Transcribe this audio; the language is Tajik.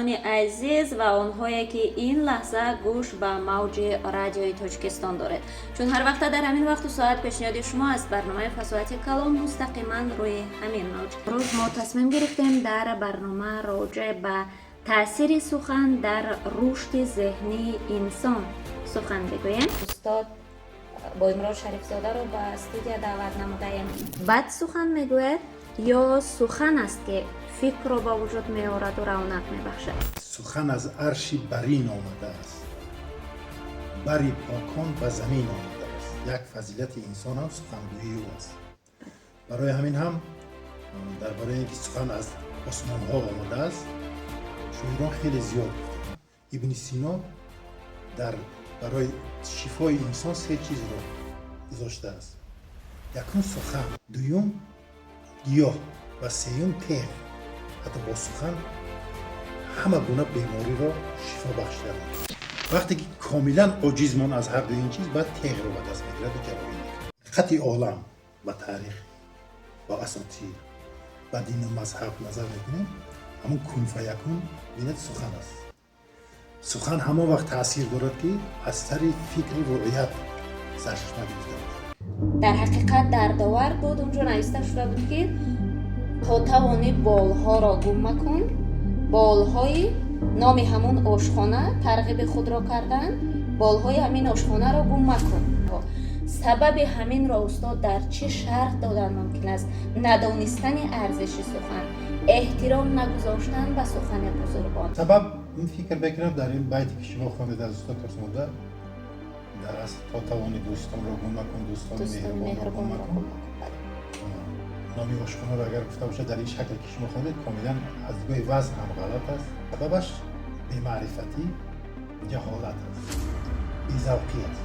Ҳамватанони азиз ва онҳое, ки ин лаҳза гӯш ба мавҷи Радиои Тоҷикистон доред. Чун ҳар вақта дар ҳамин вақту соат пешниҳоди шумо аст барномаи «Фасоҳати калом» мустақиман рӯи ҳамин мавҷ. Рӯз мо тасмим гирифтем дар барнома роҷеъ ба таъсири сухан дар рушди зеҳнии инсон сухан бигӯем. Устод Боимрод Шарифзодаро ба студия даъват намудаем. Бад сухан мегӯяд ё сухан аст, ки фикрро ба вуҷуд меораду равнақ мебахшад? Сухан аз арши барин омадааст, бари покон ба замин омадааст. Як фазилати инсон ҳам сухангӯии ӯ аст. Барои ҳамин ҳам дар бораи ин ки сухан аз осмонҳо омадааст, шоирон хеле зиёд гуфтанд. Ибни Сино дар барои шифои инсон се чизро гузоштааст: якум сухан, дуюм гиёҳ ва сеюм теғ. Ҳатто бо сухан ҳама гуна бемориро шифо бахшида мекунад. Вақте ки комилан оҷиз монд аз ҳар дуи ин чиз, баъд теғро ба даст мегирад ва ҷарроҳӣ мекунад. Диққати олам ба таърих, ба асотир, ба дину мазҳаб назар мекунем, ҳамон кун фаякун бинед, сухан аст. Сухан ҳамон вақт таъсир дорад, ки аз сари фикри руъят сарчашма гирифта бошад. Дар ҳақиқат дардовар буд. Унҷо нависта шуда буд, ки то тавонӣ болҳоро гум макун, болҳои номи ҳамун ошхона тарғиби худро карданд, болҳои ҳамин ошхонаро гум макун. Сабаби ҳаминро, устод, дар чӣ шарҳ додан мумкин аст? Надонистани арзиши сухан, эҳтиром нагузоштан ба сухани бузургон? Сабаб, ин фикр мекунам, дар ин байте ки шумо хондед аз устод Турсунзода, дар асл то тавони дӯстонро гум макун, дӯстони меҳрубонро гум макун. Номи ошхонаро агар гуфта бошад дар ин шакл, ки шумо хондед, комилан аз нигоҳи вазн ҳам ғалат аст. Сабабаш бемаърифатӣ, ҷаҳолат аст, безавқӣ аст.